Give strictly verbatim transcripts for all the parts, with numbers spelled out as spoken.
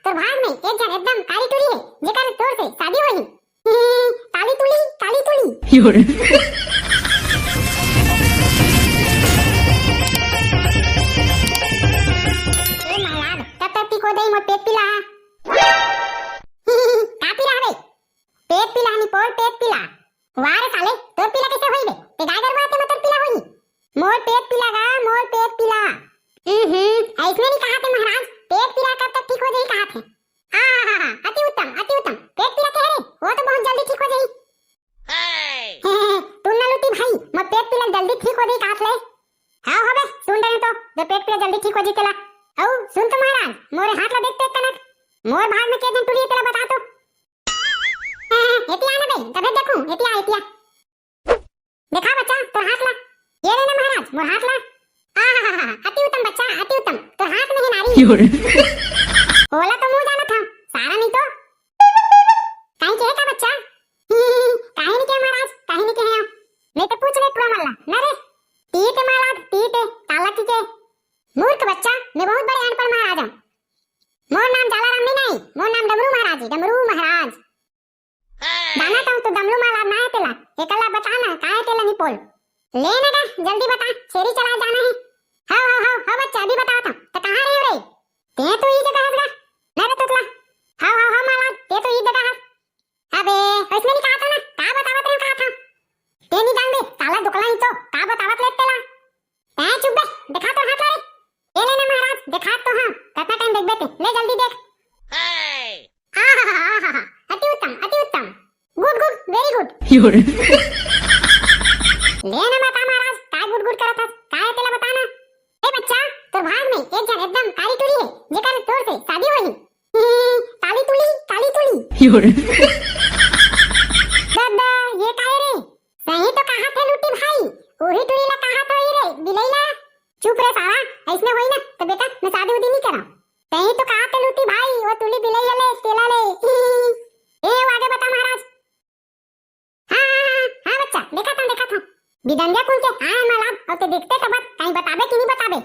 तोर भाग में एक झन एकदम कारी टुरी हे, जेकर तोर से शादी होही। ताली तुली, ताली तुली। ए महाराज, तब तक टिको दे मोर पेट पिला। का पिला हवे? पेट पिला नी पोल, पेट पिला। वाह रे साले, तोर पिला कैसे होई बे? ते गाय गरुवा ते मतलब पिला होई। मोर पेट पिला गा, मोर पेट पिला। हम्म, ऐसने नहीं कहा थे महाराज, पेट पिला कब तक ठीक हो जाई कहा थे। आहाहा, अति उत्तम, अति उत्तम। पेट पिला के रे, वो तो बहुत जल्दी ठीक हो जाई। तू ना लूटी भाई, मोर पेट पिला जल्दी ठीक हो जाई कहा थे। हाँ हो बे, सुन रहे तो, जो पेट पिला जल्दी ठीक हो जाई तेला। औ सुन तो महाराज, मोरे हाथ ला देख पेट कनक। मोर भाग में के जन टुरी तेला बता तो। एतिया ना बे, तभे देखूं, एतिया, एतिया। देखा बच्चा, तोर हाथ ला। ये ले ना महाराज, मोर हाथ ला। आहाहा, अति उत्तम बच्चा, अति उत्तम। तोर हाथ में है नारी। ओला तो मुंह जाना था, सारा नहीं तो। काहे के का बच्चा? काहे नहीं के महाराज, काहे नहीं के है? नहीं तो पूछ ले पूरा मल्ला। ना रे, तीत है महाराज, तीत है, ताला की के। मूर्ख बच्चा, मैं बहुत बड़े अनपढ़ महाराज हूँ। मोर नाम जालाराम नहीं, नहीं, मोर नाम डमरू महाराज है, डमरू महाराज। जाना तो, तो दमलू माला ना है तेला, एकला बता ना, का है तेला निपोल। ले ना गा, जल्दी बता, छेरी चला जाना है। हाँ, हाँ, हाँ, हाँ बच्चा, अभी बतावत हूँ। तो कहाँ रहे रे? ते तो ई जगह हस गा। ना रे तोतला। हाँ, हाँ, हाँ माला, ते तो ई जगह हस। अबे, इसने नहीं कहा था ना, का बतावत रहे कहा था। ते नहीं जान दे, साला दुकला नहीं तो, का बतावत ले तेला। तैं चुप बे, देखा तो हाथ ला रे। ए ले ना महाराज, देखा तो हाँ, कितना टाइम देखबे ते, ले जल्दी देख। आहाहा, अति उत्तम, अति उत्तम। Good, good, very good। ले ना बता महाराज, काय good good करत हस, काय है तेला बता ना। ए बच्चा, तोर भाग में एक जन एकदम कारी टुरी है, जेकर तोर से शादी होही। ताली तुली, ताली तुली। दादा, ये काय रे? सही तो कहा थे लूटी भाई, वही टुरी ला कहा था रे, बिलई ला। चुप रे साला, ऐसने होई ना, तो बेटा, मैं शादी उदी नहीं करा। सही तो कहा थे लूटी भाई, वो टुरी बिलई ले, तेला ले। ए, वो आगे बता महाराज। हाँ, हाँ, हाँ, हाँ, बच्चा, देखा था, देखा था। बिदंदिया कुल के आए मालाद, और ते देखते तो बात, कहीं बताबे कि नहीं बताबे?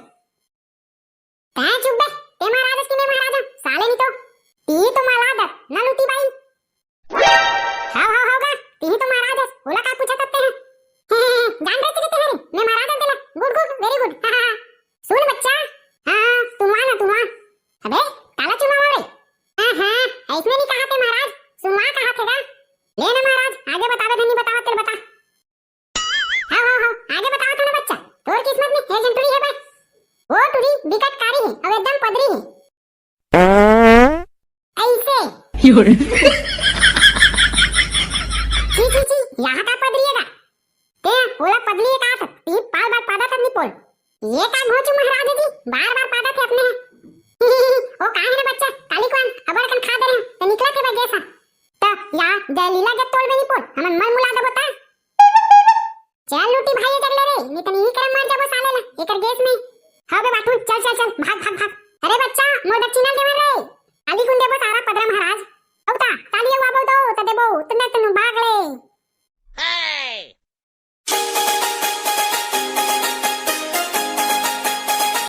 तैं चुप बे, ते महाराज की मैं महाराज हूँ, साले नहीं तो। ती तो मालाद, ना लूटी बाई। हाव, हाव, हाव गा, ती तो महाराज है, ओला का पूछा सकते हैं? जान रहे थे तेरे, मैं महाराज हूँ तेला, good, good, very good। सुन बच्चा, हाँ, हाँ, सुनवा ना, सुनवा। अबे, ताला चुनवा रे। हाँ, हाँ, ऐसने नहीं कहा थे महाराज, सुनवा कहा थे गा। ले ना महाराज, आगे बतावे धनी, बतावा, तेल बता। हाँ, हाँ, हाँ, आगे बतावा था ना बच्चा, तोर किस्मत में हे जन टुरी है बे। वो टुरी बिकट कारी है, अब एकदम पदरी है। ऐसे। छी, छी, छी, यहाँ का पदरी है गा? ते ओला पदली का था, ती पाल बार पादा तक नहीं पोल। ये का घोचू महाराज जी, बार बार पादा थे अपने। ओ कहाँ है रे बच्चा, काली कौन अबड़ कन खा दे रहे हैं, तो निकला थे बगे सा। तो या जय लीला के तोल में नहीं पोल, हमन मल मुला दबो ता। चल लूटी भाई जग ले रे, नहीं तो नहीं करे मर जाबो साले ला, एकर गैस में। हाँ बे बाटू, चल, चल, चल, भाग।